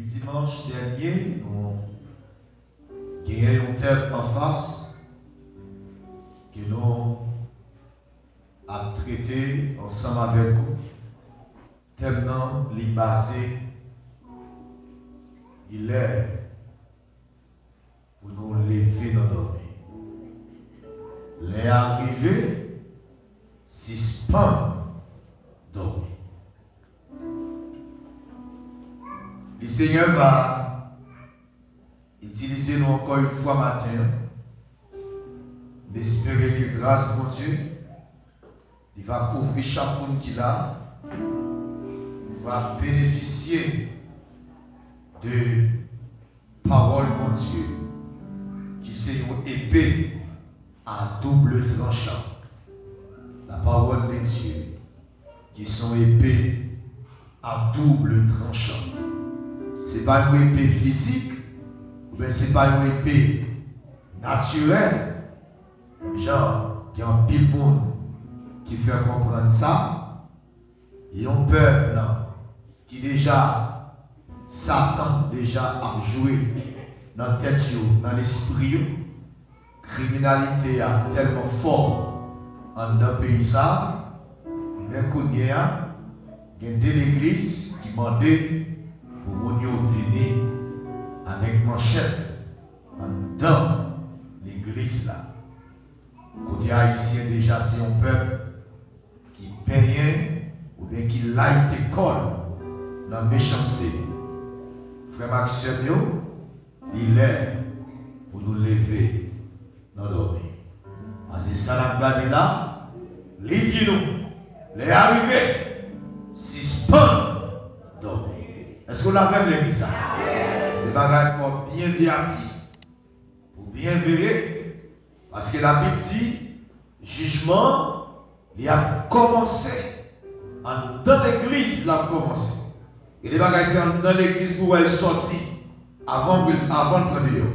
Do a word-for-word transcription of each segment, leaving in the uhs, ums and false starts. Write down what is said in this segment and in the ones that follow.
Dimanch dènye, nou genyen yon tèm anfas ke nou ap trete ansanm avèk ou. Tèm nan, li baze, li lè pou nou leve nan dòmi. Lè a rive, sispann dòmi. Le Seigneur va itilize nou ankò yon fwa maten an. M espere ke gras Bondye, li va kouvri chak moun ki la. Nou va benefisye de pawòl Bondye, ki se yon epe a double tranchan. La parole de Dieu, ki se yon epe a double tranchan. Se pa yon epe fizik, oubyen se pa yon epe natirèl. Menm jan gen anpil moun ki fè konprann sa, yon pèp ki deja, Satan deja ap jwe nan tèt yo, nan lespri yo. Kriminalite a tèlman fò anndan peyi sa a, men kounye a, gen de legliz ki mande pou moun yo vini avèk manchèt anndan legliz la. Kote Ayisyen deja se yon pèp ki benyen oubyen ki layite kò l nan mechanste. Frè m ak sè m yo, li lè pou nou leve nan dòmi. Paske sa n ap gade la, li di nou, lè a rive, sispann dòmi. Èske w la avè m legliz sa? Gen de bagay fò w byen veyatif, pou w byen veye, paske Labib di, jijman an, li ap kòmanse anndan legliz, l ap kòmanse. Gen de bagay se anndan legliz pou w wè l sòti avan pou l, avan l pran deyò.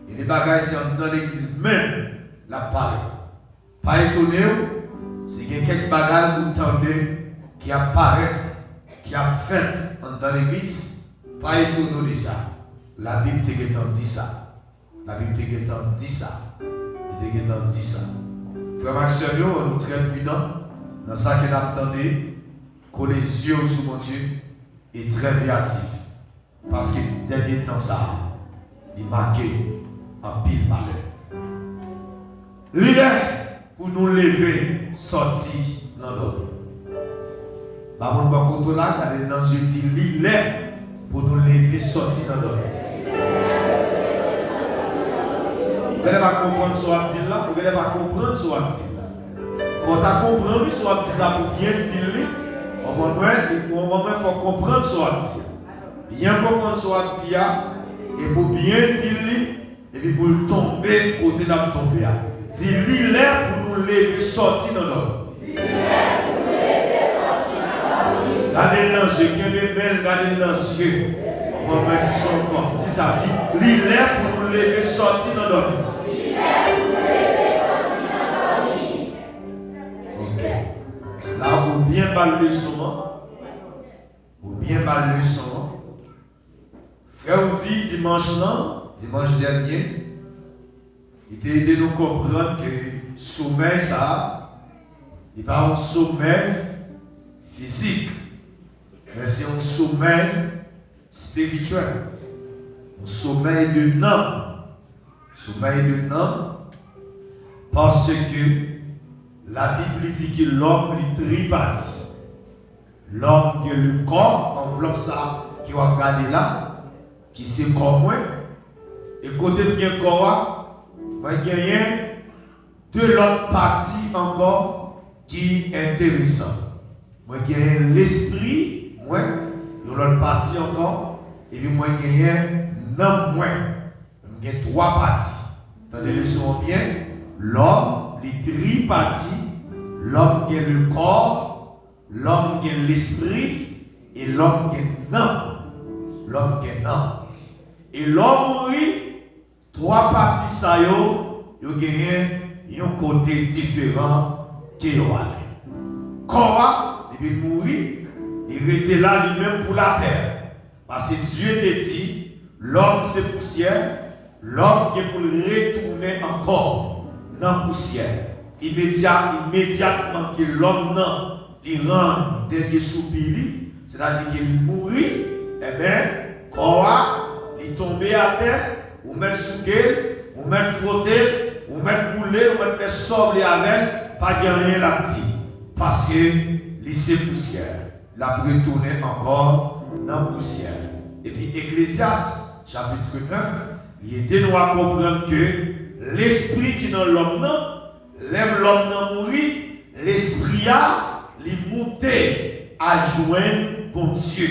Gen de bagay se anndan legliz menm l ap parèt. Pa etone w si gen kèk bagay ou tande ki ap parèt, ki ap fèt anndan legliz. Pa etone w de sa. Labib te gentan di sa. Labib te gentan di sa. Li te gentan di sa. Frè m ak sè m yo, ann nou trè pridan nan sa ke n ap tande. Kole zye w sou Bondye e trè veyatif. Paske dènye tan sa a, li make anpil malè. Li lè pou nou leve sòti nan dòmi. Ba moun bò kote w la, gade l nan zye, di, li lè pou nou leve sòti nan dòmi. Ou genlè pa konprann sa w ap di l la, ou genlè pa konprann sa w ap di l la. Fò w ta konprann, wi, sa w ap di l la pou byen di l li. Ou konprann mwen? Ou konprann mwen? Fò w konprann sa w ap di a. Byen konprann sa w ap di a, e pou byen di l li, epi pou l tonbe kote l ap tonbe a. Di, li lè pou nou leve sòti nan dòmi. Gade l nan zye, kenbe men l, gade l nan zye. Ou konprann mwen? Si se yon fanm, di sa, di, li lè pou nou leve sòti nan dòmi. Ok. La, ou byen ba l leson an. Ou byen ba l leson an. Frè w di dimanch lan, dimanch dènye, li te ede nou konprann ke somèy sa a, li pa yon somèy fizik, men se yon somèy espirityèl, yon somèy de nanm. Somèy de nanm, paske Labib li di ke lòm li tripati. Lòm gen le kò, anvlòp sa ke w ap gade la, ki se kò mwen. E kote m gen kò a, mwen genyen de lòt pati ankò ki enteresan. Mwen genyen lespri mwen, yon lòt pati ankò, epi mwen genyen nanm mwen. M gen twa pati. Tande leson an byen. Lòm, li tripati. Lòm gen le kò, lòm gen lespri, e lòm gen nanm. Lòm gen nanm. E lè w mouri, twa pati sa yo, yo genyen yon kote diferan ke yo ale. Kò a, depi l mouri, li rete la li menm pou latè. Paske Dye te di, lòm se pousyè, lòm gen pou l retounen ankò nan pousyè. Imedya, imedyatman ke lòm nan li rann dènye soupi li, sètadi ke li mouri, enben, kò a, li tonbe atè, ou mèt souke l, ou mèt fwote l, ou mèt boule l, ou mèt fè sa w vle avè l, pa gen anyen l ap di, paske li se pousyè. L ap retounen ankò nan pousyè. Epi Eklezyas, chapit nèf, li ede nou a konprann ke lespri ki nan lòm nan, lè lòm nan mouri, lespri a, li moute al jwenn Bondye,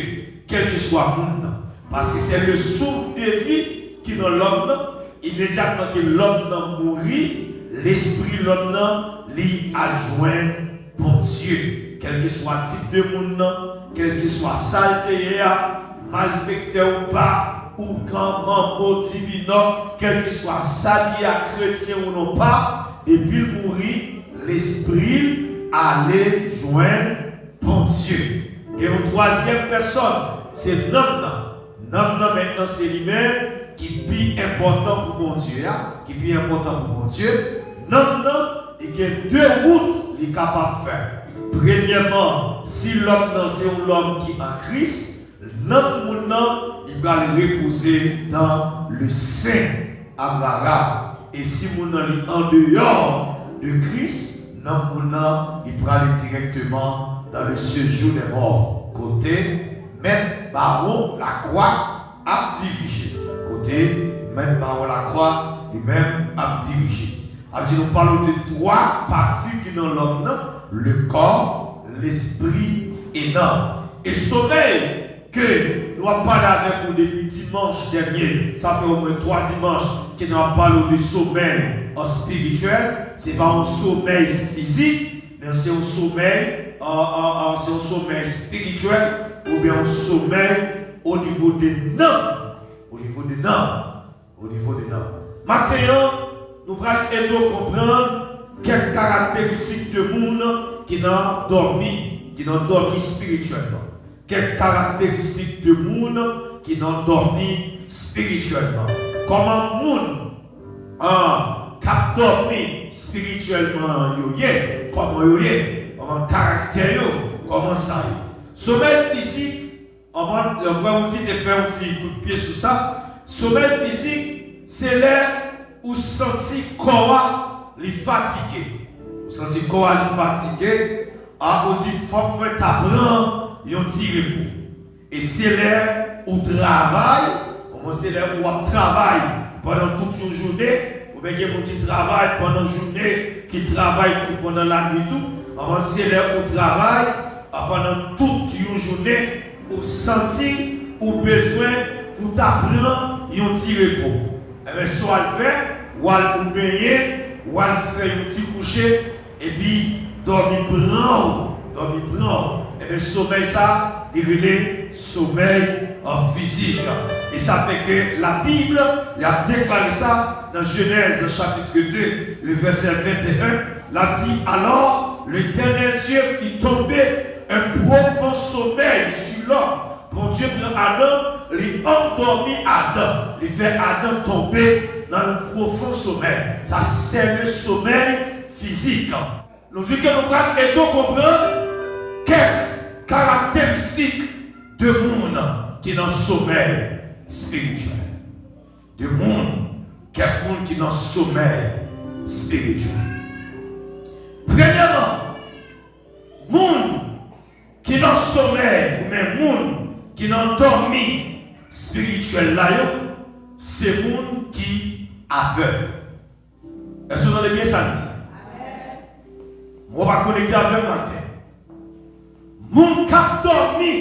kèlkeswa moun nan. Paske se le souffle de vie ki nan lòm nan, imedyatman ke lòm nan mouri, lespri lòm nan, li al jwenn Bondye. Kèlkeswa tip de moun nan, kèlkeswa sa l te ye a, malfektè ou pa, ougan, manbo, divinò, kèlkeswa sa l ye a, kretyen ou non pa, depi l mouri, lespri l ale jwenn Bondye. Gen yon twazyèm pèsòn, se nanm nan. Nanm nan mentnan se li menm ki pi enpòtan pou Bondye a, ki pi enpòtan pou Bondye. Nanm nan, li gen de wout li kapab fè. Premyèman, si lòm nan se yon lòm ki an Kris, nanm moun nan, li pral repoze dans le sein Abraham. E si moun nan li andeyò de Kris, nanm moun nan, li prale dirèkteman dans le séjour des morts, kote mèt bawon lakwa ap dirije, kote mèt bawon lakwa li menm ap dirije. Sa vle di nou pale de twa pati ki nan lòm nan, le corps, l'esprit et nanm. E somèy ke nou ap pale avèk ou depi dimanch dènye, sa fè omwen twa dimanch ke nou ap pale w de somèy espirityèl. Se pa yon somèy fizik, men se yon somèy, an, an, an, se yon somèy espirityèl oubyen yon somèy o nivo de nanm, o nivo de nanm, o nivo de nanm. Maten an, nou pral ede w konprann kèk karakteristik de moun ki nan dòmi, ki nan dòmi espirityèlman. Kèk karakteristik de moun ki nan dòmi espirityèlman. Kòman moun, an, k ap dòmi espirityèlman yo ye? Kòman yo ye? Kòman karaktè yo? Kòman sa ye? Somèy fizik, anvan, frè Woody te fè yon ti kout pye sou sa. Somèy fizik, se lè ou santi kò a li fatige. Ou santi kò a li fatige, a, ou di, "Fòk mwen ta pran yon ti repo." E se lè ou travay, anvan se lè ou ap travay pandan tout yon jounen, oubyen gen moun ki travay pandan jounen, ki travay tou pandan lannuit tou, anvan se lè ou travay, a, pandan tout yon jounen, ou santi ou bezwen pou ta pran yon ti repo. Enben, sa w al fè, w al ou benyen, w al fè yon ti kouche, epi dòmi pran w, dòmi pran w. Enben, somèy sa, li rele somèy, a, fizik. E sa fè ke Labib, li ap deklare sa nan Jenèz, nan chapit de, le vèsè venteyen, l ap di, "Alors, l'Éternel Dieu fit tomber un profond sommeil sur l'homme." Bondye pran Adan, li andòmi Adan, li fè Adan tonbe nan yon pwofon somèy. Sa se le somèy fizik. Nou di ke nou pral ede w konprann kèk karakteristik de moun ki nan somèy espirityèl. De moun, kèk moun ki nan somèy espirityèl. Premyèman, moun ki nan somèy, oubyen moun ki nan dòmi espirityèl la yo, se moun ki avèg. Èske w tande byen sa m di? Mwen pa konekte avè m maten. Moun k ap dòmi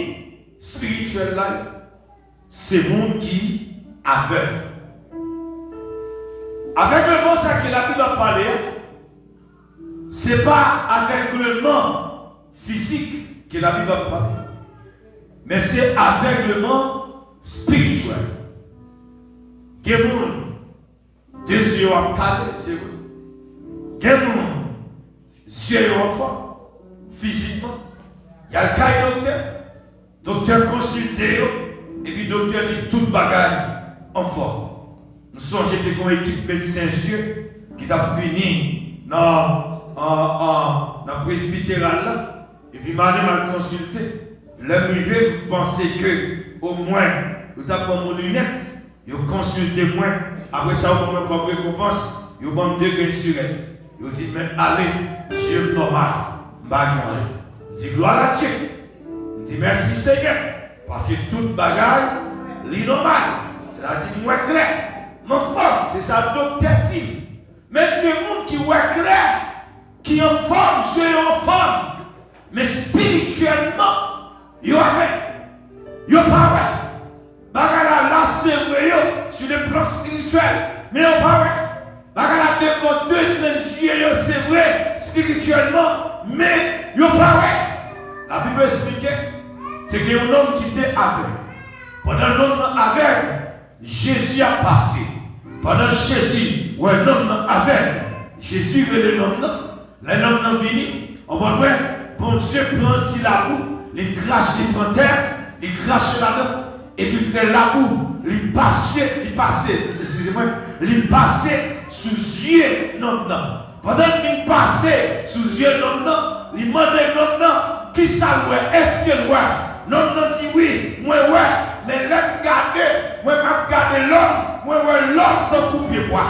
espirityèl la yo, se moun ki avèg. Avègleman sa ke Labib ap pale a, se pa avègleman fizik ke Labib ap pale, men se avègleman espirityèl. Gen moun, de zye yo ap kale, se vre. Gen moun, zye yo anfòm, fizikman. Y al kay doktè, doktè konsilte yo, Epi doktè di tout bagay anfòm. M sonje te gen yon ekip medsen zye ki t ap vini nan, an, an, nan presbiteral la. Epi madanm al konsilte. Lè m rive, m panse ke omwen yo t ap ban m yon linèt. Yo konsilte mwen. Apre sa, yo ban mwen kòm rekonpans, yo ban m de grenn sirèt. Yo di, "Men ale, zye m nòmal. M pa gen anyen." M di, "Glwa a Dye." M di, "Mèsi, Senyè, paske tout bagay, li nòmal." Sètadi, m wè klè. M anfòm. Se sa doktè di m. Men gen moun ki wè klè, ki anfòm, zye yo anfòm. Men espirityèlman, yo avèg. Yo pa wè. Bagay la la, se vre, yo, sou le plan espirityèl, men yo pa wè. Bagay la devan de grenn zye yo, se vre, espirityèlman, men yo pa wè. Labib esplike, te gen yon nonm ki te avèg. Pandan nonm nan avèg, Jezi ap pase. Pandan Jezi wè nonm nan avèg, Jezi rele nonm nan. Lè nonm nan vini, w konprann mwen, Bondye pran ti labou, li krache, li pran tè, li krache ladan, epi l fè labou, li pase, li pase, eskize mwen, li pase sou zye nonm nan. Pandan l fin pase sou zye nonm nan, li mande nonm nan, "Kisa l wè? Èske l wè?" Nonm nan di, "Wi, mwen wè, men lè m gade, mwen p ap gade lòm, mwen wè lòm tankou pyebwa."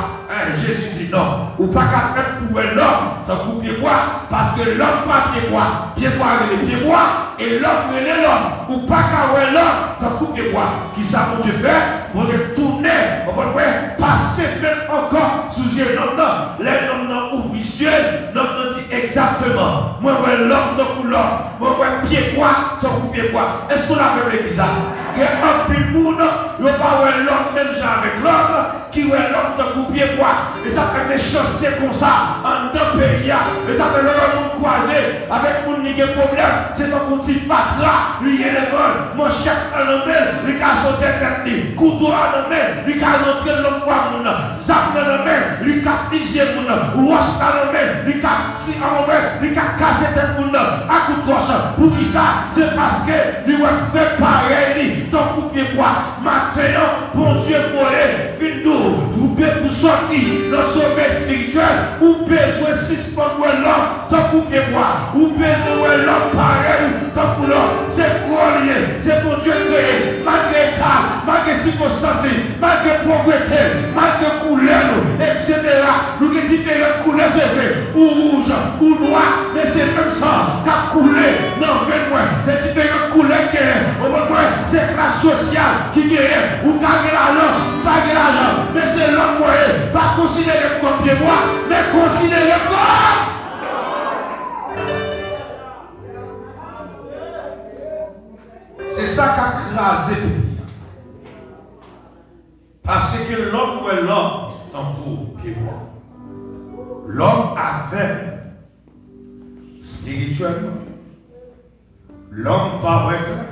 Jezi di, "Non, ou pa ka fèt pou wè lòm tankou pyebwa, paske lòm pa pyebwa. Pyebwa rele pyebwa, e lòm rele lòm. Ou pa ka wè lòm tankou pyebwa." Kisa Bondye fè? Bondye tounen, w konprann mwen, pase men l ankò sou zye nonm nan. Lè nonm nan ouvri zye l, nonm nan di, "Egzakteman, mwen wè lòm tankou lòm, mwen wè pyebwa tankou pyebwa." Èske w la avè m legliz la? Gen anpil moun, yo pa wè lòm menm jan avèk lòm, ki wè lòm tankou pyebwa. E sa fè mechanste konsa anndan peyi a. E sa fè lè w wè moun kwaze avèk moun li gen pwoblèm, se tankou ti fatra li ye devan l. Manchèt lan nan men l, li ka sote tèt li. Kouto a nan men l, li ka rantre l nan fwa moun nan. Zam nan nan men l, li ka fizye moun nan. Wòch la nan men l, li ka ti anmwen, li ka kase tèt moun nan ak kout wòch. Poukisa? Se paske li wè frè parèy li tankou pyebwa. Maten an, Bondye voye vin di w, ou be-, pou sòti nan somèy espirityèl, ou bezwen sispann wè lòm tankou pyebwa. Ou bezwen wè lòm parèy ou tankou lòm. Se frè w li ye, se Bondye kreye. Malgre eta l, malgre sikonstans li, malgre povrete, malgre koulè nou, etsetera. Nou gen diferan koulè, se vre. Ou wouj, ou nwa, men se menm san k ap koule nan venn mwen. Se diferan koulè k genyen. Ou konprann mwen? Se klas sosyal ki genyen. Ou ka gen lajan, m pa gen lajan, men se lòm mwen ye. Pa konsidere m kòm pyebwa, men konsidere m kòm. Se sa k ap kraze peyi a. Paske lòm wè lòm tankou pyebwa. Lòm avèg espirityèlman. Lòm pa wè klè.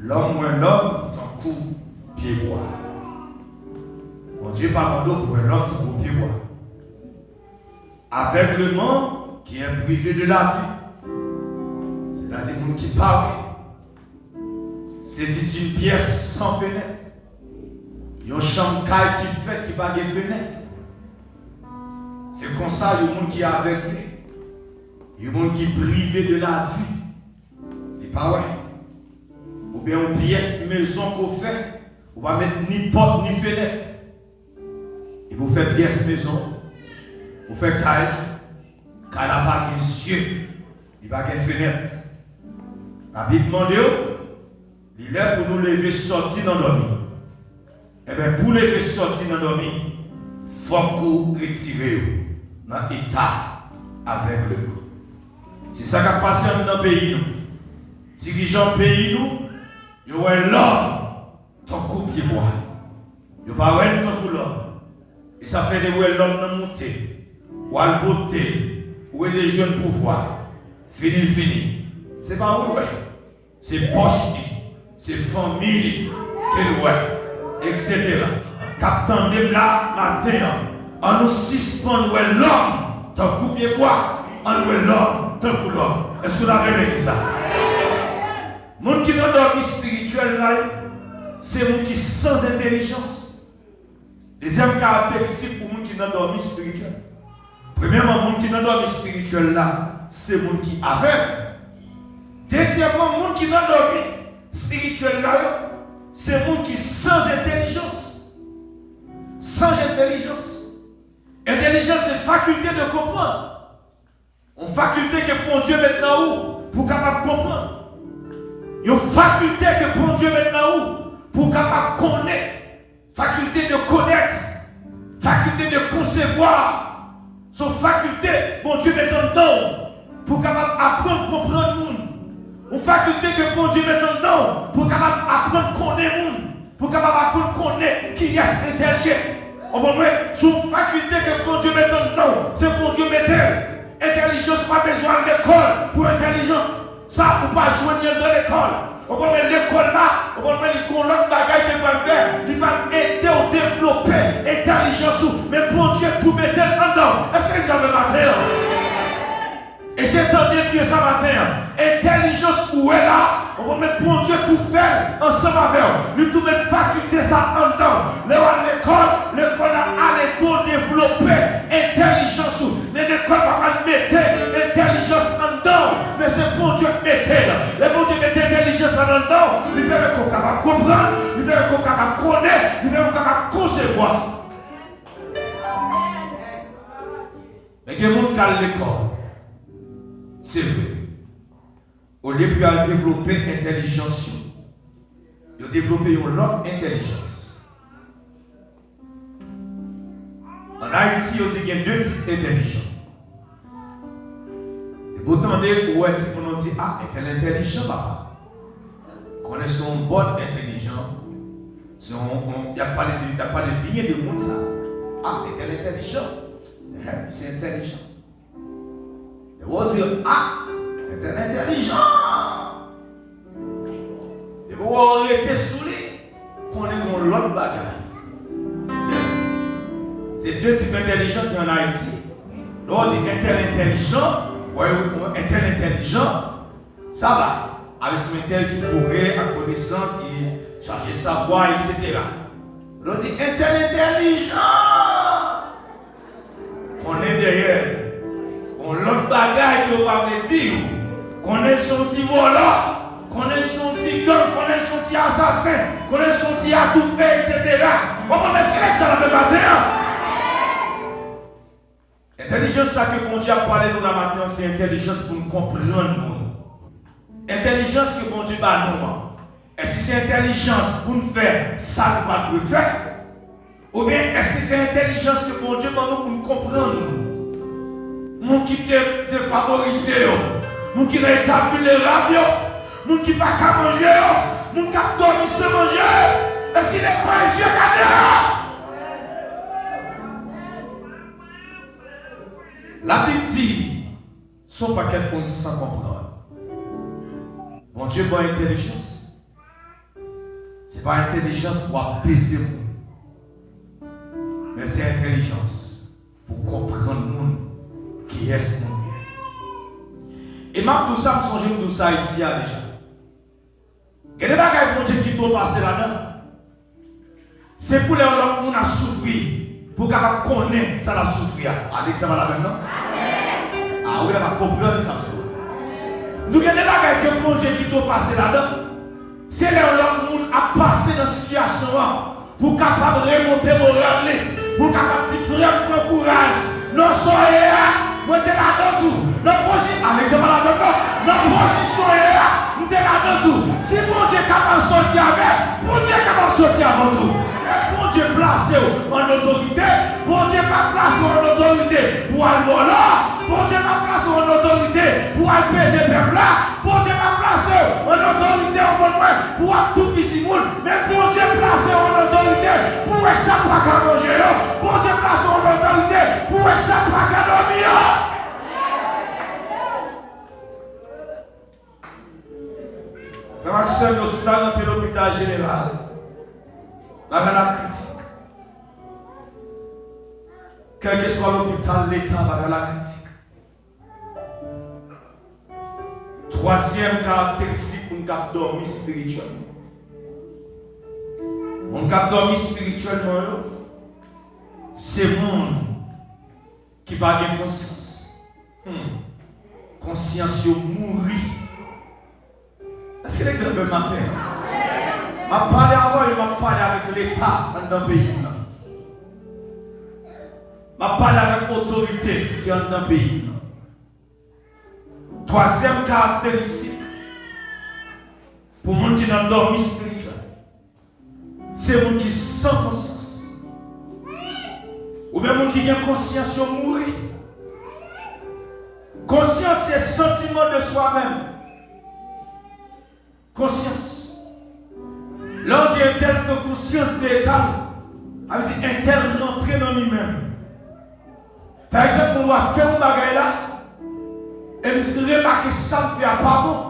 Lòm wè lòm tankou pyebwa. Bondye pa mande w pou wè lòm tankou pyebwa. Avègleman ki en prive de lavi. Sètadi moun ki pa wè. Se dit une pièce sans fenêtre. Yon chanm kay ki fèt ki pa gen fenèt. Se konsa yon moun ki avèg ye. Yon moun ki prive de lavi. Li pa wè. Oubyen yon pyès mezon ke w fè, ou pa met ni pòt ni fenèt. Epi w fè pyès mezon, ou fè kay la, kay la pa gen zye, li pa gen fenèt. Labib mande w, li lè pou nou leve sòti nan dòmi. Enben, pou leve sòti nan dòmi, fòk ou retire w nan eta avègleman. Se sa k ap pase anndan peyi nou. Dirijan peyi nou, yo wè lòm tankou pyebwa. Yo pa wè n tankou lòm. E sa fè lè w wè lòm nan moute, w al vote, ou rete jwenn pouvwa. Fini l fini. Se pa ou l wè. Se pòch li, se fanmi li ke l wè, etsetera. K ap tande m la maten an, ann nou sispann wè lòm tankou pyebwa, ann wè lòm tankou lòm. Èske n avè m legliz la? Moun ki nan dòmi espirityèl la yo, se moun ki san entèlijans. Dezyèm karakteristik pou moun ki nan dòmi espirityèl. Premyèman, moun ki nan dòmi espirityèl la, se moun ki avèg. Dezyèmman, moun ki nan dòmi espirityèl la yo, se moun ki san entèlijans. San entèlijans. Entèlijans se fakilte de konprann. Yon fakilte ke Bondye met nan ou pou w kapab konprann. Yon fakilte ke Bondye met nan ou pou w kapab konnen. Fakilte de konèt. Fakilte de konsevwa. Se yon fakilte Bondye met anndan w pou w kapab aprann konprann moun. Yon fakilte ke Bondye met anndan w pou w kapab aprann konnen moun. Pou w kapab aprann konnen kiyès entèl ye. Konprann mwen? Se yon fakilte ke Bondye mete anndan w. Se Bondye mete l. Entèlijans pa bezwen al lekòl pou entèlijan. Sa ou pa jwenn li anndan lekòl. Konprann mwen? Lekòl la, konprann mwen, li gon lòt bagay ke l pral fè. Li pral ede w devlope entèlijans ou. Men Bondye tou mete l anndan w. Èske n jan menm maten an? E se tande byen sa maten an. Entèlijans ou wè la, ou konn met Bondye tou fè l ansanm avè w. Li tou met fakilte sa anndan w. Lè w al lekòl, lekòl la al ede w devlope entèlijans ou. Men lekòl pa pral mete entèlijans anndan w, men se Bondye k mete l. Lè Bondye mete entèlijans la anndan w, li pèmèt ke w kapab konprann, li pèmèt ke w kapab konnen, li pèmèt ke w kapab konsevwa. Men gen moun k al lekòl, se vre. Olye pou y al devlope entèlijans yo, yo devlope yon lòt entèlijans. Ann Ayiti, yo di gen de tip entèlijan. Depi w tande, ou wè timoun yo di, "A, entèl entèlijan, papa." Konnen se yon bòn entèlijan. Se yon, yon, y ap pale de, y ap pale byen de moun sa. "A, entèl entèlijan. Enhen, misye entèlijan." Depi w di, "A, entèl entèlijan." Depi w wè w rete sou li, konnen gon lòt bagay. Se de tip entèlijan ki ann Ayiti. Lè w di entèl entèlijan, wè yo, entèl entèlijan, sa va. Avèk yon entèl ki boure ak konesans, ki chaje savwa, etsetera. Lè w di entèl entèlijan, konnen dèyè l. Gon lòt bagay ke yo pa vle di w. Konnen l se yon ti vòlò. Konnen l se yon ti gang. Konnen l se yon ti asasen. Konnen l se yon ti atoufè, etsetera. Ou konprann èske nèg sa la fè maten an? Entèlijans sa ke Bondye ap pale nou la maten an, se entèlijans pou n konprann moun. Entèlijans ke Bondye ba nou an, èske se entèlijans pou n fè sa nou pa t dwe fè? Oubyen èske se entèlijans ke Bondye ban nou pou n konprann moun? Moun ki de-, defavorize yo, moun ki nan eta vilnerab yo, moun ki pa ka manje yo, moun k ap dòmi san manje, èske l e pa Bondye gade a? Labib di, se yon pakèt moun san konprann. Bondye ban entèlijans. Se pa entèlijans pou ap peze moun, men se entèlijans pou konprann moun, kiyès moun ye. E m ap di w sa, m sonje m di w sa isi a deja. Gen de bagay Bondye kite w pase ladan. Se pou lè yon lòt moun ap soufri, pou w kapab konnen sa l ap soufri a. Alèk sa pale avè m non? A, ou genlè pa konprann sa m di w. Nou gen de bagay ke Bondye kite w pase ladan. Se lè yon lòt moun ap pase nan sitiyasyon an, pou w kapab remonte moral li, pou w kapab di, "Frè m, pran kouraj. Non, sa w ye a, mwen te ladan tou. Nan pozi-, Alèk sa pale avè m non? Nan pozisyon w ye a, m te ladan tou." Si Bondye kapab sòti avè w, Bondye kapab sòti avè w tou. Lè Bondye plase w an otorite, Bondye pa plase w an otorite pou w al vòlò. Bondye pa plase w an otorite pou w al peze pèp la. Bondye pa plase w an otorite, ou konprann mwen, pou w ap toupisi moun. Men Bondye plase w an otorite pou w wè sa k pa ka manje yo. Bondye plase w an otorite pou w wè sa k pa ka dòmi yo. Frè m ak sè m yo, si w ta rantre lopital jeneral, bagay la kritik. Kèlkeswa lopital leta, bagay la kritik. Twazyèm karakteristik pou n ap dòmi espirityèlman. Moun k ap dòmi espirityèlman yo, se moun ki pa gen konsyans. Hmm. Konsyans yo mouri. Èske Bondye avè m maten an? M ap pale avè w, m ap pale avèk Leta anndan peyi m nan. M ap pale avèk otorite ki anndan peyi m nan. Twazyèm karakteristik pou moun ki nan dòmi espirityèl, se moun ki san konsyans. Oubyen moun ki gen konsyans yo mouri. Konsyans se sentiment de soi-même. Konsyans. Lè w di entèl pran konsyans de eta l, sa vle di entèl rantre nan li menm. Pa egzanp, moun w ap fè yon bagay la, e m remake sa m fè a pa bon.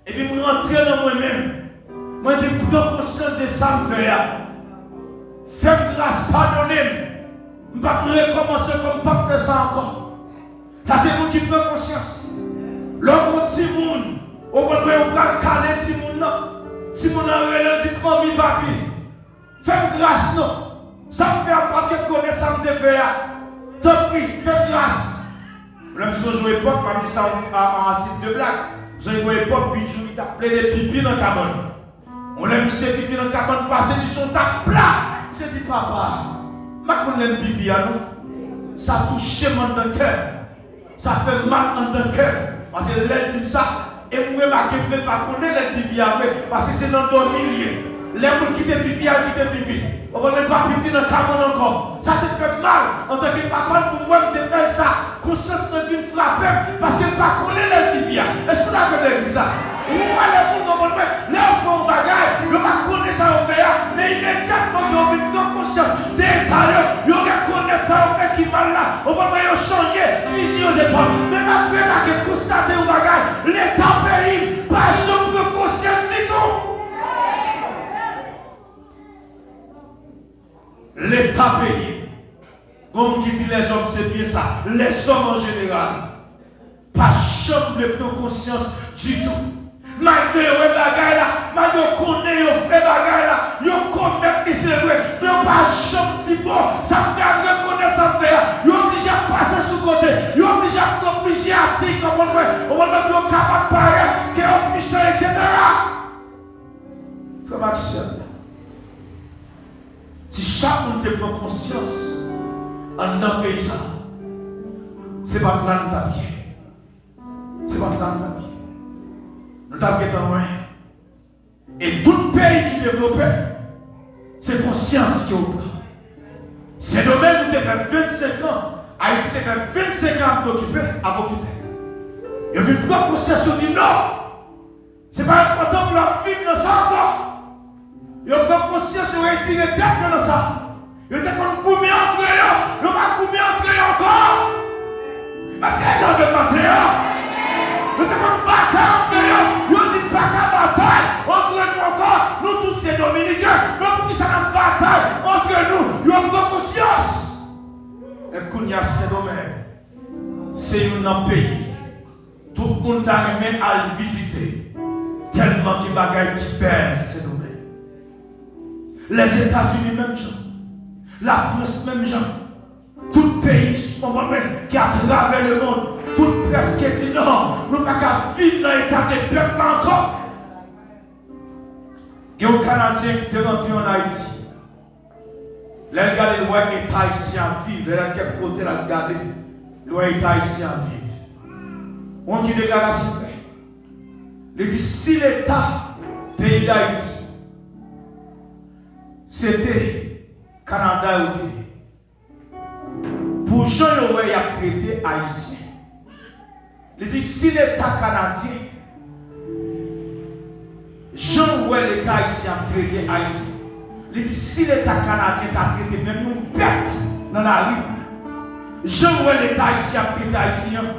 Epi m rantre nan mwen menm. Mwen di, m pran konsyans de sa m fè a. Fè m gras, padone m. M p ap rekòmanse ankò, m p ap fè sa ankò. Sa se moun ki pran konsyans. Lè w gon timoun, ou konn mwen, ou pral kale timoun nan. Timoun nan rele, ou di, "Manmi, papi, fè m gras non. Sa m fè a, m pa t ret konnen sa m te fè a. Tanpri, fè m gras." Lè m sonje yon epòk, m ap di sa an, an, an tit de blag. M sonje yon epòk, Bidjouri t ap plede pipi nan kabann. Yon lè misye pipi nan kabann, pase misye yon tap pla. Misye di, "Papa, m pa konn lè m pipi a non. Sa touche m anndan kè m. Sa fè m mal anndan kè m." Paske lè l di m sa, e m remake vre l pa konnen lè l pipi a vre, paske se nan dòmi l ye. Lè moun kite pipi a, l kite pipi. Ou konprann, pa pipi nan kabann ankò. Sa te fè m mal antanke papa l pou m wè m te fè l sa. Konsyans mwen vin frape m, paske m pa konnen lè l pipi a. Èske w ta konn legliz la? Ou wè lè moun konprann mwen, lè yo fè yon bagay, yo pa konnen sa yo fè a, men imedyatman ke yo vin pran konsyans de eta yo, yo rekonèt sa yo fè ki mal la, ou konprann mwen, yo chanje fizi yo zepòl. Men m ap remake, konstate yon bagay, Leta peyi m pa janm pran konsyans ditou. Leta peyi m. Gon moun ki di lèzòm se byen sa. Lèzòm an jeneral pa janm vle pran konsyans ditou. Malgre yo wè bagay la, malgre yo konnen yo fè bagay la, yo komèt li se vre, men yo pa janm di bon, sa m fè a, m rekonèt sa m fè a. Yo oblije ap pase sou kote, yo oblije ap pran plizyè atik, konprann mwen, konprann mwen, pou yo kapab parèt ke yo pwisan, etsetera. Frè m ak sè m, si chak moun te pran konsyans anndan peyi sa a, se pa t la nou t ap ye. Se pa t la nou t ap ye. Nou t ap gentan lwen. E tout peyi ki devlope, se konsyans ke w pran. Sendomeng, nou te fè vennsenk an, Ayiti te fè vennsenk an ap okipe, ap okipe. Yo vin pran konsyans, yo di non! Se pa enpòtan pou yo ap viv nan sa ankò. Yo pran konsyans, yo retire tèt yo nan sa. Yo te konn goumen antre yo, yo pa goumen antre yo ankò. Èske Bondye avè m maten an? Yo te konn batay antre yo, yo di n pa ka batay antre nou ankò. Nou tout se dominiken, men poukisa n ap batay antre nou? Yo pran konsyans. E kounye a, Sendomeng se youn nan peyi tout moun ta renmen al vizite, tèlman gen bagay ki bèl Sendomeng. Lèzetazini menm jan, Lafrans menm jan, tout peyi, konprann mwen, ki atravè lemonn, tout prèske di non, nou pa ka viv nan eta de pèp la ankò. Gen yon Kanadyen ki te rantre ann Ayiti. Lè l gade, l wè eta ayisyen ap viv. Lè l al kèk kote, l al gade, l wè eta ayisyen ap viv. Ou konn ki deklarasyon l fè? Li di, si Leta peyi Dayiti se te Kanada yo te ye, pou jan yo wè y ap trete Ayisyen, li di, si Leta kanadyen, jan w wè Leta ayisyen ap trete Ayisyen, li di, si Leta kanadyen ta trete menm yon bèt nan lari, jan w wè Leta ayisyen ap trete Ayisyen an,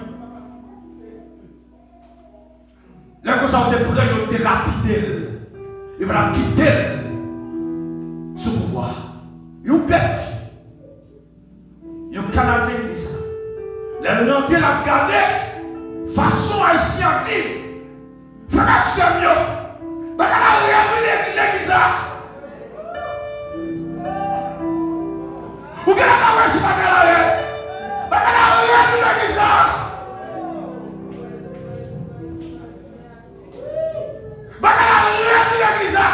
lè konsa, yo te pran l, yo te lapide l. Yo pa t ap kite l sou pouvwa a. Yon bèt. Yon Kanadyen ki di sa. Lè l rantre, l ap gade fason Ayisyen ap viv. Frè m ak sè m yo, Bagay la rèd wi legliz la. Ou genlè pa wè si bagay la rèd. Bagay la rèd wi legliz la. Bagay la rèd wi legliz la.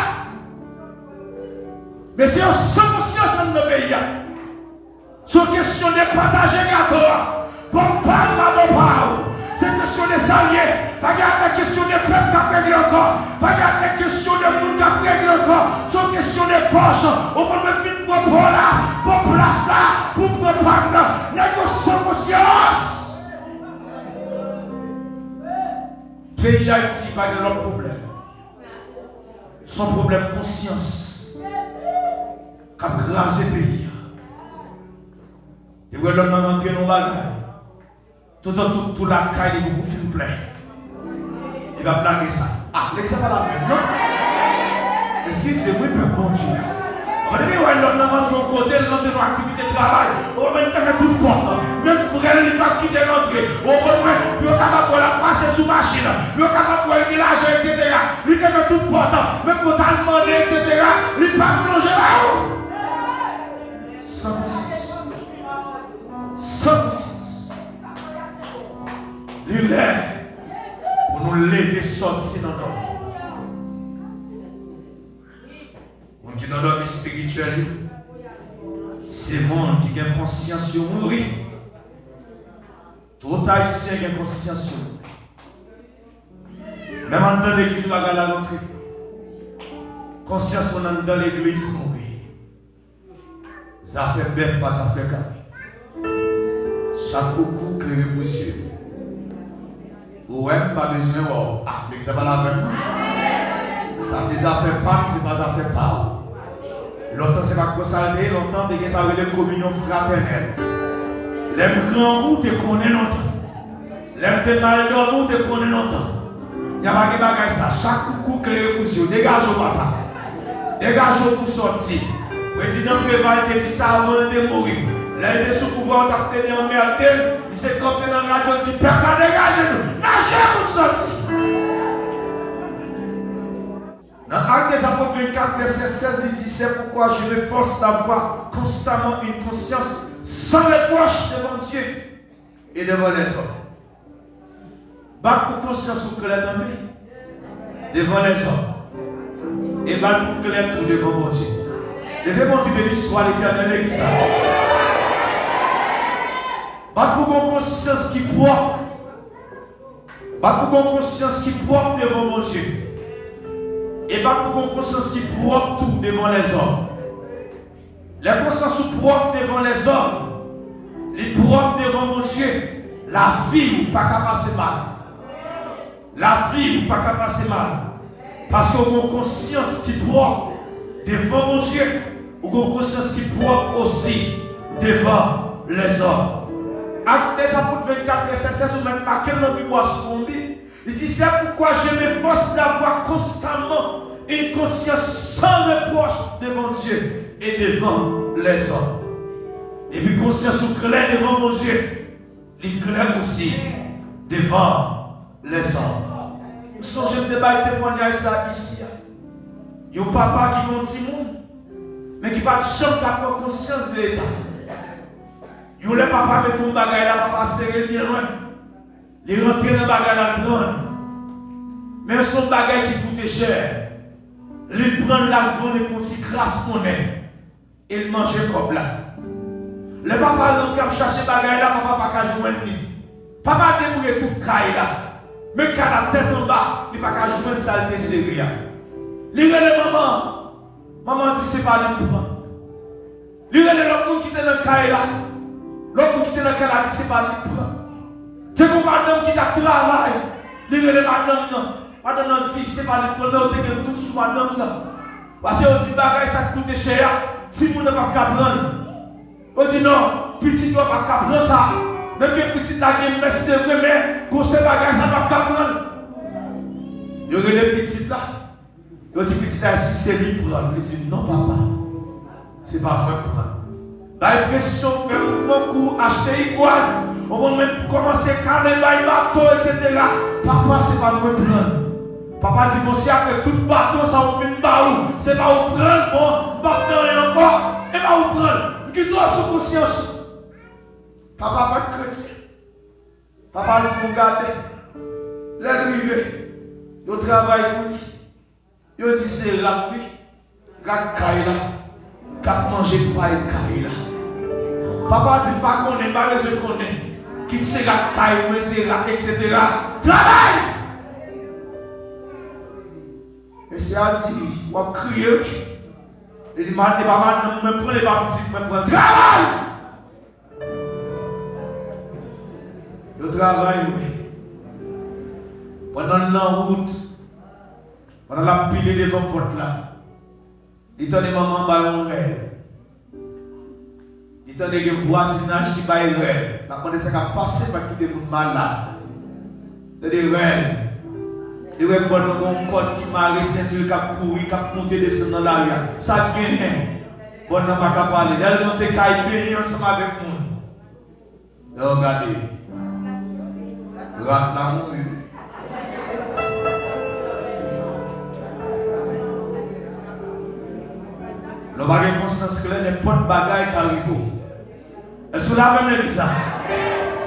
Mesye yo san konsyans anndan peyi a. Se yon kesyon de pataje gato a. Bon pa m, pa bon pa ou. Se kesyon de sa l ye. Pa gen afè kesyon de pèp k ap regle ankò. Pa gen afè kesyon de moun k ap regle ankò. Se yon kesyon de pòch. Ou konn mwen fin pran po la, pran plas la, pou pran pa m nan. Nèg yo san konsyans. Peyi Dayiti pa gen lòt pwoblèm. Se yon pwoblèm konsyans k ap kraze peyi a. Depi w wè lòm nan rantre nan yon bagay, toutan tout tou lakay li poko fin plen, li p ap lage sa. Ah, legliz la pa la fèt, non? Eskize m wi, pèp Bondye a. Anben, depi w wè lòm nan rantre yon kote, l rantre nan aktivite travay, ou konprann, li fèmen tout pòt. Menm frè l, li p ap kite l antre. Ou konprann, pou yo kapab wè l ap pase sou machin, pou yo kapab wè l gen lajan, etsetera. Li fèmen tout pòt. Menm pou w t al mande, etsetera, li p ap plonje ba ou. San konsyans. San konsyans. Li lè pou nou leve sòti nan dòmi. Moun ki nan dòmi espirityèl yo, se moun ki gen konsyans yo mouri. Tout Ayisyen gen konsyans yo mouri. Menm anndan legliz bagay la rantre. Konsyans moun anndan legliz mouri. Zafè bèf pa zafè kabrit. Chak koukou klere pou zye. Ou wè m pa bezwen wè w. Ah, legliz la pa la fèt, non? Sa se zafè pa m, se pa zafè pa w. Lontan se pa konsa l te ye, lontan te gen sa yo rele kominyon fratènèl. Lè m grangou, w te konnen lontan. Lè m te mal dòmi, w te konnen lontan. Y a pa gen bagay sa. Chak koukou klere pou zye w. Degaje w, papa. Degaje w pou sòti. Prezidan Preval te di sa avan l te mouri. Lè l te sou pouvwa, yo t ap plede anmède l. Misye kanpe nan radyo, di, pèp la, degaje nou. N a jwe pou n sòti. Nan Actes des Apôtres vennkat, vèsè sèz, li di, c'est pourquoi je m'efforce d'avoir constamment une conscience sans reproche devant Dieu et devant les hommes. Bat pou konsyans ou klè, tande, devan lèzòm. E bat pou klè tou devan Bondye. Leve, Bondye beni swa Letènèl legliz sa. Bat pou gon konsyans ki pwòp. Bat pou gon konsyans ki pwòp devan Bondye. E bat pou gon konsyans ki pwòp tou devan lèzòm. Lè konsyans ou pwòp devan lèzòm, li pwòp devan Bondye, lavi ou pa ka pase mal. Lavi ou pa ka pase mal. Paske ou gon konsyans ki pwòp devan Bondye, ou gon konsyans ki pwòp osi devan lèzòm. Actes des Apôtres vennkat, vèsè sèz, ou mèt make l nan mimwa sou ou, li di, c'est pourquoi je m'efforce d'avoir constamment une conscience sans reproche devant Dieu et devant les hommes. Epi konsyans ou klè devan Bondye, li klè osi devan lèzòm. M sonje m te bay temwanyaj sa isi a. Yon papa ki gen yon timoun, men ki pa t janm ka pran konsyans de eta l. Yon lè papa mete yon bagay la, papa sere l byen lwen. Li rantre nan bagay la, l pran l. Men se yon bagay ki koute chè. Li pran l, l al vann l pou yon ti kras monnen. E l manje kòb la. Lè papa rantre ap chache bagay la, papa pa ka jwenn li. Papa deboure tout kay la. Men kay la tèt anba, li pa ka jwenn sa l te sere a. Li rele manman an. Manman an di se pa li l pran. Li rele lòt moun ki te nan kay la. Lòt moun ki te nan kay la di se pa li l pran. Te gon madanm ki t ap travay. Li rele madanm nan. Madanm nan di se pa li l pran, men yo te gen dout sou madanm nan. Paske yo di bagay sa k koute chè a, timoun nan p ap ka pran l. Yo di non, pitit yo p ap ka pran sa. Menm ke pitit la gen mès se vre, men gwosè bagay sa p ap ka pran l. Yo rele pitit la. Yo di pitit la si se li pran l. Li di non papa, se pa mwen k pran l. Bay presyon, fè mouvman kou, achte igwaz. Ou konn menm kòmanse kale, bay bato, etsetera. Papa, se pa mwen k pran l. Papa di, bon, si apre tout baton sa ou fin ba ou, se pa ou pran l, bon, m p ap nan anyen ankò, e pa ou pran l. M kite w sou konsyans ou. Papa pa t kretyen. Papa al fè yon gade. Lè l rive, yo travay pou li. Yo di se rat wi. Rat kay la. K ap manje pay kay la. Papa di m pa konnen, m pa bezwen konnen. Kit se rat kay, mwen se rat, etsetera. Travay! Mesye a di, w ap kriye wi. Li di, ma, e pa madanm mwen pran, e pa pitit mwen pran. Travay! Yo travay vre. Pandan l nan wout, pandan l ap pile devan pòt la, li tande manman ba yon rèl. Li tande gen vwazinaj ki bay rèl. L ap mande sa k ap pase, pa kite moun malad. Tande rèl. Li wè bòn nan gen yon kòd ki mare senti l, k ap kouri, k ap monte desann nan lari a. Sa k genyen? Bòn nan pa ka pale. Lè l rantre kay, benyen ansanm avèk moun. Lè w gade, rat la mouri wi. Lè w pa gen konsyans klè, nenpòt bagay ka rive w. Èske w la avè m legliz la?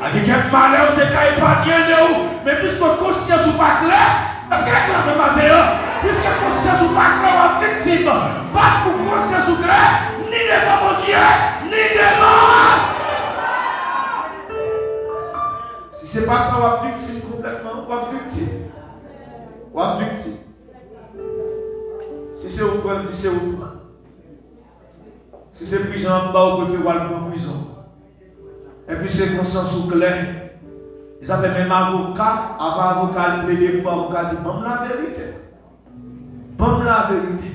A gen kèk malè ou te ka epanye de ou, men piske konsyans ou pa klè, èske legliz la fè maten an? Piske konsyans ou pa klè, w ap viktim. Bat pou konsyans ou klè, ni devan Bondye, ni devan. Si se pa sa, w ap viktim konplètman, w ap viktim. W ap viktim. Si se ou pran, di se ou pran. Si se prizon y ap ba w, prefere w al pran prizon. Epi se konsyans ou klè. E sa fè menm avoka, avan avoka al plede pou avoka di, ban m laverite. Ban m laverite.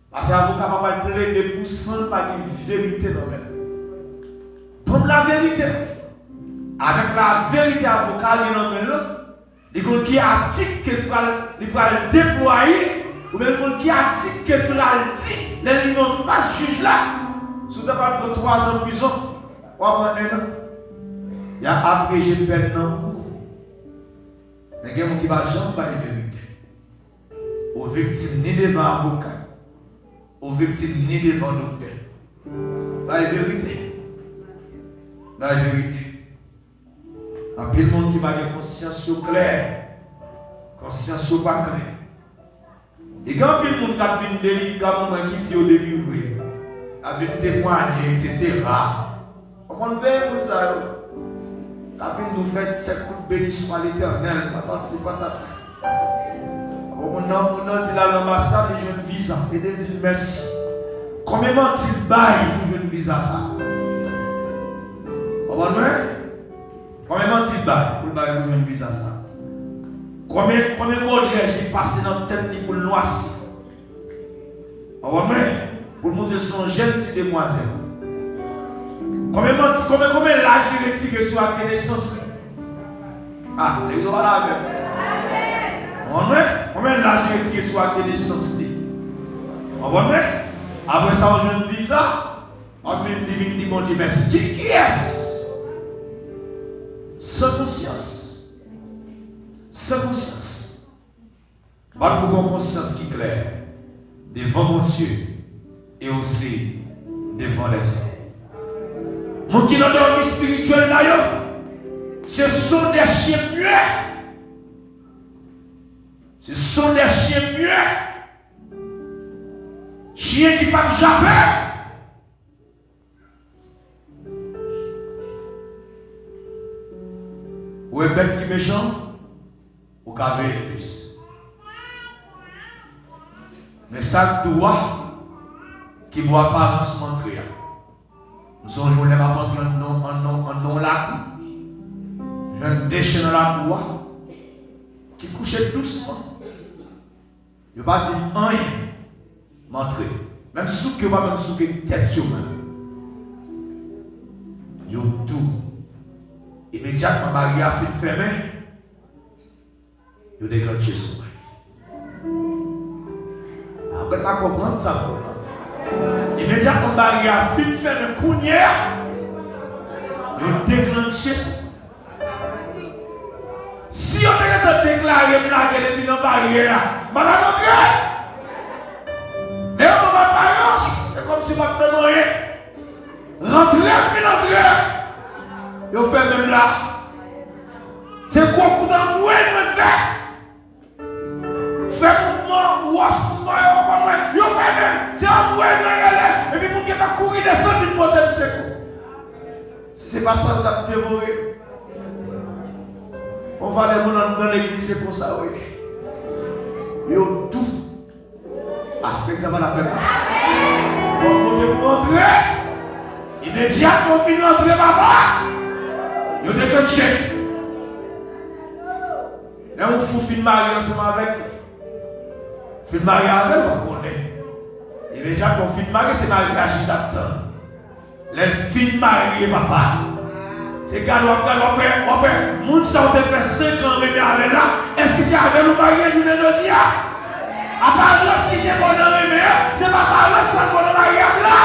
Paske avoka pa pral plede pou san l pa gen verite nan men l. Ban m laverite. Avèk laverite avoka gen nan men l lan, li konn ki atik ke l pral, li pral deplwaye, oubyen li konn ki atik ke l pral di lè l rive anfas jij la. Si w ta pral pran twazan prizon, w a pran ennan. Y a abreje pèn nan pou ou. Men gen moun ki pa janm bay verite. Ou viktim ni devan avoka, ou viktim ni devan doktè. Bay verite. Bay verite. Anpil moun ki pa gen konsyans yo klè. Konsyans yo pa klè. E gen anpil moun k ap vin delivre, k ap mwen ki di yo delivre. K ap vin temwanye, etsetera. Ou konn veye moun sa yo. K ap vin di w fè sèt kout beniswa Letènèl, patati patata. Apre moun nan, moun nan di l al anbasad, li jwenn viza. Ede di l mèsi. Konbyen manti l bay pou jwenn viza sa? Konprann mwen? Konbyen manti l bay pou l bay pou jwenn viza sa? Konbyen, konbyen golyèj li pase nan tèt li pou l nwasi? Konprann mwen? Pou l montre se yon jèn ti demwazèl. Konbyen manti, konbyen, konbyen laj li retire sou ak de nesans li? Ah, legliz ou pa la avè m. Konprann mwen? Konbyen laj li retire sou ak de nesans li? Konprann mwen? Apre sa, ou jwenn viza, w ap vin di, vin di Bondye mèsi. Ki, kiyès? San konsyans. San konsyans. Bat pou gon konsyans ki klè devan Bondye e osi devan lèzòm. Moun ki nan dòmi espirityèl la yo, ce sont des chiens muets. Ce sont des chiens muets. Chyen ki p ap jape. Ou wè bèt ki mechan, ou ka veye l plis. Men sa k dou a, ki bò aparans m antre a. M sonje yon lè m ap antre anndan, anndan, anndan yon lakou. Jwenn de chen nan lakou a, ki kouche dousman. Yo pa di m anyen. M antre. Menm souke, yo pa menm souke tèt yo menm. Yo dou. Imedyatman baryè a fin fèmen, yo deklannche sou mwen. Ah, ou pa konprann sa m di w lan. Imedyatman baryè a fin fèmen, kounye a, yo deklannche sou mwen. Si yo te gentan deklare m lage depi nan baryè a, m pa t ap antre. Men yo ban m aparans, se kòmsi m ap fè m anyen. Rantre m fin antre, yo fèmen m la. Se gwo kout anmwey mwen fè. Fè mouvman wòch pou mwen, yo konprann mwen. Yo fèmen m. Se anmwey mwen rele. Epi moun gentan kouri desann vin pote m sekou. Si se pa sa, yo t ap devore m. Yon valè moun anndan legliz, se konsa yo ye. Yo dou. Ah, men sa pa la fè la. Bon, kote pou antre. Imedyatman w fin rantre, papa, yo deklannche. Lè yon fou fin marye ansanm avèk, fin marye avè l, w a konnen. Imedyatman w fin marye, se maryaj li t ap tann. Lè l fin marye, papa, se gade w ap gade, w ap wè, w ap wè, moun sa w te fè senk an renmen avè l la, èske se avè l ou marye jounen jodi a? Aparans ki te bon nan renmen an, se pa aparans sa k bon nan maryaj la.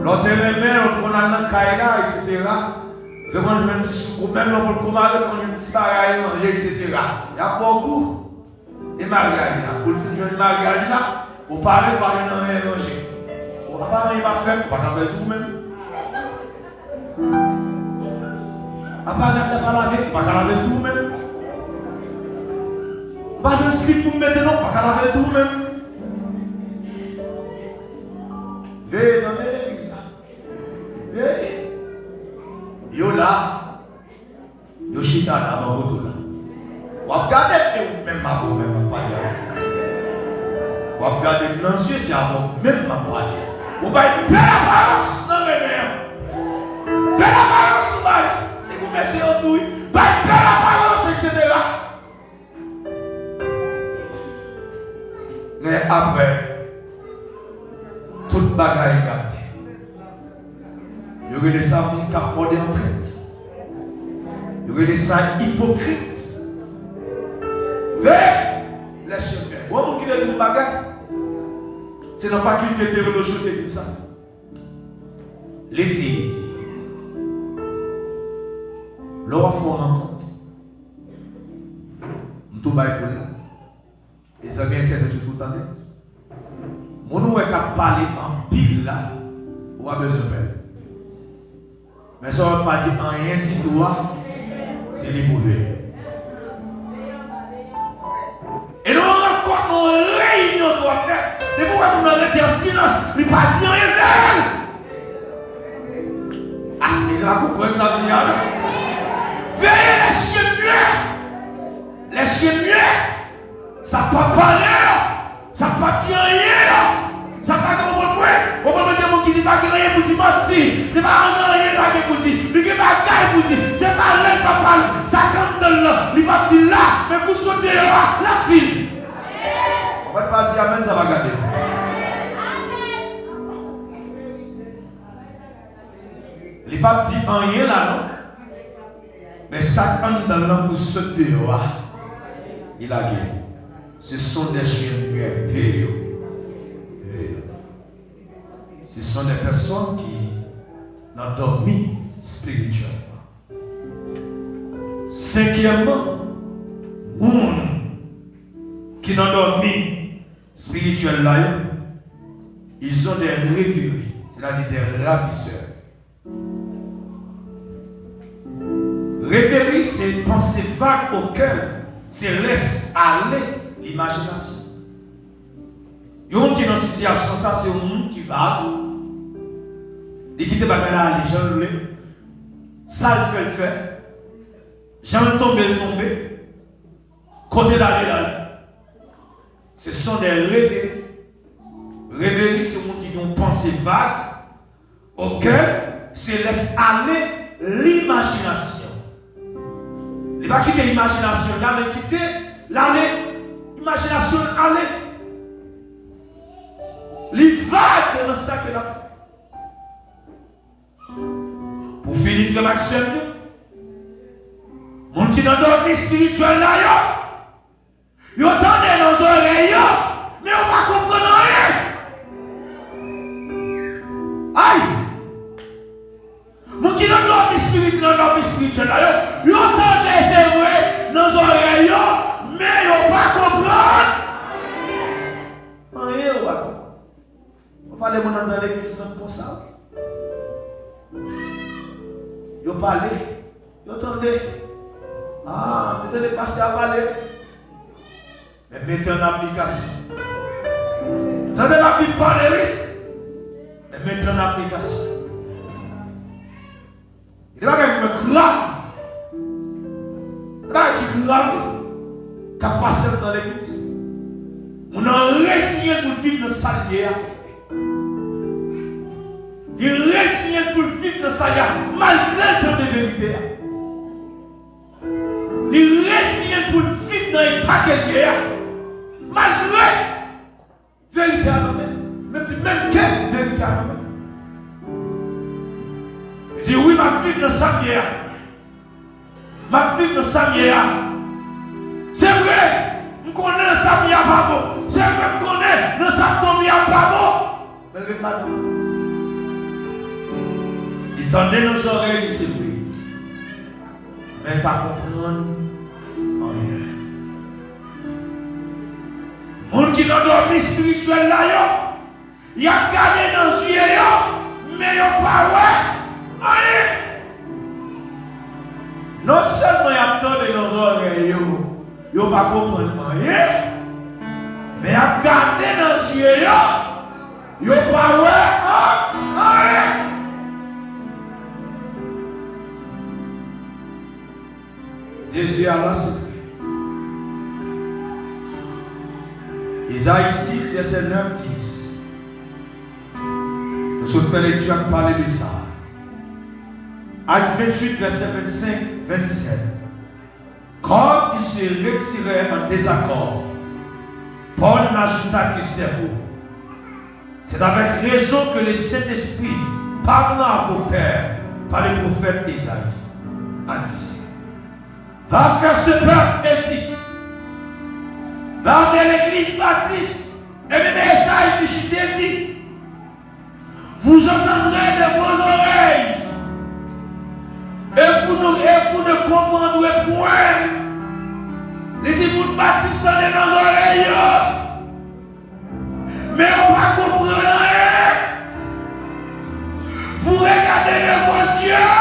Lè w te renmen, w te konn al nan kay la, etsetera. Ou te konn jwenn ti soukou, menm lè w potko marye, w te konn jwenn ti bagay ranje, etsetera. Y ap ba w kou. E maryaj la, kou l fin jwenn maryaj la, ou pare, ou pa jwenn anyen ranje. Ou pa anyen pa fèt, ou pa ka fè l tou menm. Apa rad la pa lave, ou pa ka lave l tou menm. Ou pa jwenn slip pou m mete non, ou pa ka lave l tou menm. Veye, tande legliz la. Veye. Yo la. Yo chita la, bò kote w la. W ap gade m, e ou menm avè w menm m ap pale a. W ap gade m nan zye, se avè w menm m ap pale a. Ou bay bèl aparans nan renmen an. Bèl aparans ou bay. E pou mesye yo tou, wi. Bay bèl aparans, etsetera. Men apre, tout bagay gate. Yo rele sa moun k ap mòde an trèt. Yo rele sa ipokrit. Veye! Lè chen bèl. Bon, moun ki te di m bagay, se nan fakilte teyoloji yo te di m sa. Li di, lè w ap fè yon rankont, m tou bay pou l la. E zanmi entènèt yo tou tande. Moun ou wè k ap pale anpil la, ou pa bezwen pè. Men sa w pa di anyen ditou a, se li pou veye. E nan yon rankont, nan yon reyinyon ke w ap fè, depi w wè moun nan rete an silans, li pa di anyen, veye l. Ah, deja konprann sa m di a non. Veye lè chen mye. Lè chen mye. Sa p ap pale an, sa p ap di anyen an, sa pa gen konprann mwen. Ou konprann mwen gen moun ki di pa gen anyen pou di, manti. Se pa anyen pa gen pou di. Li gen bagay pou di. Se pa lè l p ap pale. Sa k anndan l lan, li p ap di l la, men kou sot deyò a, l ap di l. Ou mèt pa di amèn, sa pa gade. Li p ap di anyen la non. Men sa k anndan l lan kou sot deyò a, li lage. Ce sont des chiens muets, veye yo. Veye yo. Ce sont des personnes qui nan dòmi espirityèlman. Senkyèmman, moun ki nan dòmi espirityèl la yo, ils ont des rêveries, c'est-à-dire des ravisseurs. Reveri se panse vag o kè, se lès ale limajinasyon. Yon moun ki nan sitiyasyon sa, se yon moun ki vag, li kite bagay la ale jan l vle, sa l fè l fè, jan l tonbe l tonbe, kote l ale l ale. Ce sont des rêveries. Reveri se moun ki gen yon panse vag, o kè, se lès ale limajinasyon. Li pa kite imajinasyon l la, men kite l ale, imajinasyon l ale. Li vag nan sa ke l ap fè. Pou fini, frè m ak sè m yo, moun ki nan dòmi espirityèl la yo, yo tande nan zòrèy yo, men yo pa konprann anyen. Ay! konsa, wi. Yo pale, yo tande. Ah, te tande pastè a pale. Men mete an aplikasyon. Tande Labib pale, wi. Men mete an aplikasyon. Gen de bagay ki grav. Gen de bagay ki grav k ap pase anndan legliz. Moun nan reziyen l pou l viv nan sa l ye a. Li reziyen l pou l viv nan sa l ye a, malgre l tande verite a. Li reziyen l pou l viv nan eta ke l ye a, malgre verite a nan men l. Menm di, menm ke verite a nan men l. Li di, wi, m ap viv nan sa m ye a. M ap viv nan sa m ye a. Se vre, m konnen nan sa m ye a pa bon. Se vre, m konnen nan sa m tonbe a pa bon. Men l ret ladan. Li tande nan zòrèy li, se vre. Men l pa konprann anyen. Moun ki nan dòmi espirityèl la yo, y ap gade nan zye yo, men yo pa wè anyen. Non sèlman y ap tande nan zòrèy yo, yo pa konprann anyen, men y ap gade nan zye yo, yo pa wè an-, anyen. Dezi a lan se vre. Ezayi sis, vèsè nèf, dis. Nou sot fè lekti ak pale de sa. Ak venntuit, vèsè vennsenk, vennsèt. Comme ils se retirèrent en désaccord, Paul n'ajouta que ces mots. C'est avec raison que le Saint-Esprit, parlant à vos pères par le prophète Ésaïe, a dit, va vers ce peuple et dis, va vers l'église baptiste, et même Ésaïe di chite di, vous entendrez de vos oreilles, et vous ne, et vous ne comprendrez point. Li di moun batis tande nan zòrèy yo. Men yo pa konprann anyen. Vous regardez de vos yeux.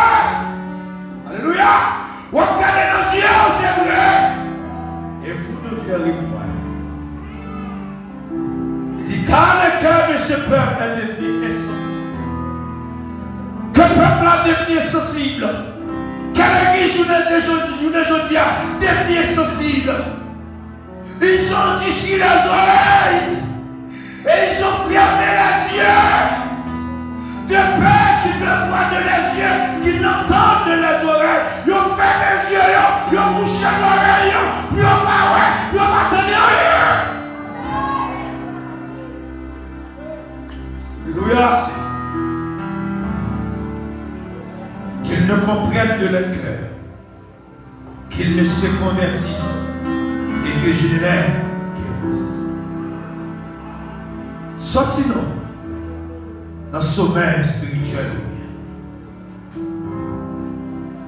Alelouya. W ap gade nan zye w, se vre. Et vous ne verrez point. Li di, car le cœur de ce peuple est devenu insensible. Ke pèp la devni ensansib. Ke legliz jounen de jodi, jounen jodi a devni ensansib. Ils ont endurci les oreilles et ils ont fermé les yeux, de peur qu'ils ne voient de les yeux, qu'ils n'entendent de les oreilles. Yo fèmen zye yo, yo bouche zòrèy yo, pou yo pa wè, pou yo pa tande anyen. Alelouya. Qu'ils ne comprennent de leur cœur, qu'ils ne se convertissent et que je ne les guérisse. Sòti non nan somèy espirityèl ou ye.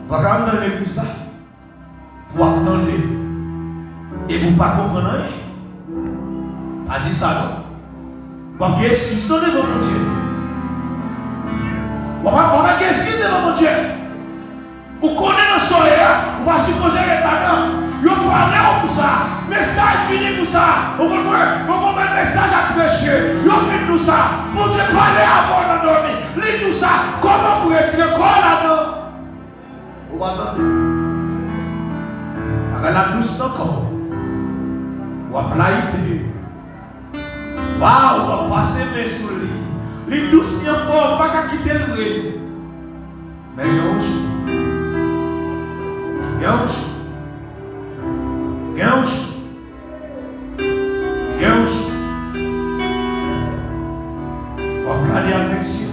Ou pa ka anndan legliz la pou w ap tande epi w pa konprann anyen. Pa di sa non. W ap gen eskiz non devan Bondye. W ap, w ap gen eskiz devan Bondye. Ou konnen nan sa w ye a, ou pa sipoze ret ladan. Yo pale w pou sa. Mesaj vini pou sa. Ou konprann? Ou konprann mesaj ap preche. Yo vin pou sa. Bondye pale avè w nan dòmi. Li di w sa. Kòman pou retire kò w ladan? Ou pa tande. Bagay la dous nan kò w. W ap layite. Waw, w ap pase men sou li. Li dous, li anfòm, ou pa ka kite l vre. Men gen yon jou. Gen yon jou. Gen yon jou. Gen yon jou. W ap gade avèk zye w.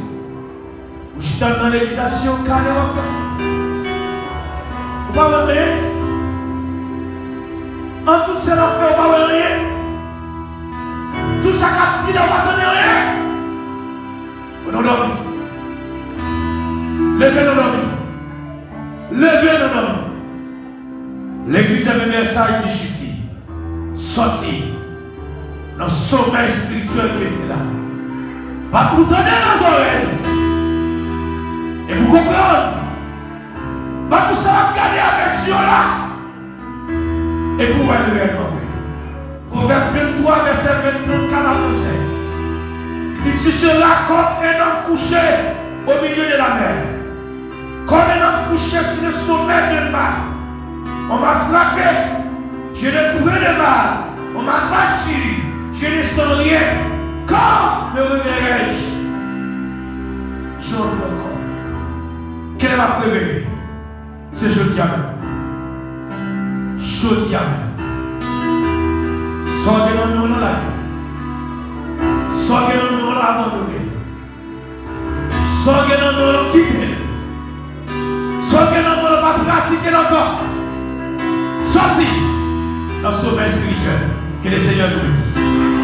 Ou chita nan legliz la, si yon kale w ap gade. Ou pa wè anyen. An tout sa l ap fè, ou pa wè anyen. Tout sa k ap di la, ou pa tande anyen. Ou nan dòmi. Leve nan dòmi. Leve nan dòmi. Legliz M M S A di chiti. Sòti nan somèy espirityèl ke w ye la. Bat pou tande nan zòrèy. E pou konprann. Bat pou sa w ap gade avèk zye w la. E pou wè l reyèlman vre. Pwovèb venntwa, vèsè trannkat a trannsenk. Li di, tu seras comme un homme couché au milieu de la mer. Comme un homme couché sur le sommet d'un mât. On m'a frappé, je ne crains de mal. On m'a battu, je ne sens rien. Quand me réveillerai-je? J'en veux encore. Kèlè m ap reveye? Se jodi a menm. Jodi a menm. Sa w gen nan men w lan lage. Sa w gen nan men w lan abandone. Sa w gen nan men w lan kite l. Sa w gen nan men w lan pa pratike l ankò. Sòti nan somèy espirityèl. Que le Seigneur vous bénisse.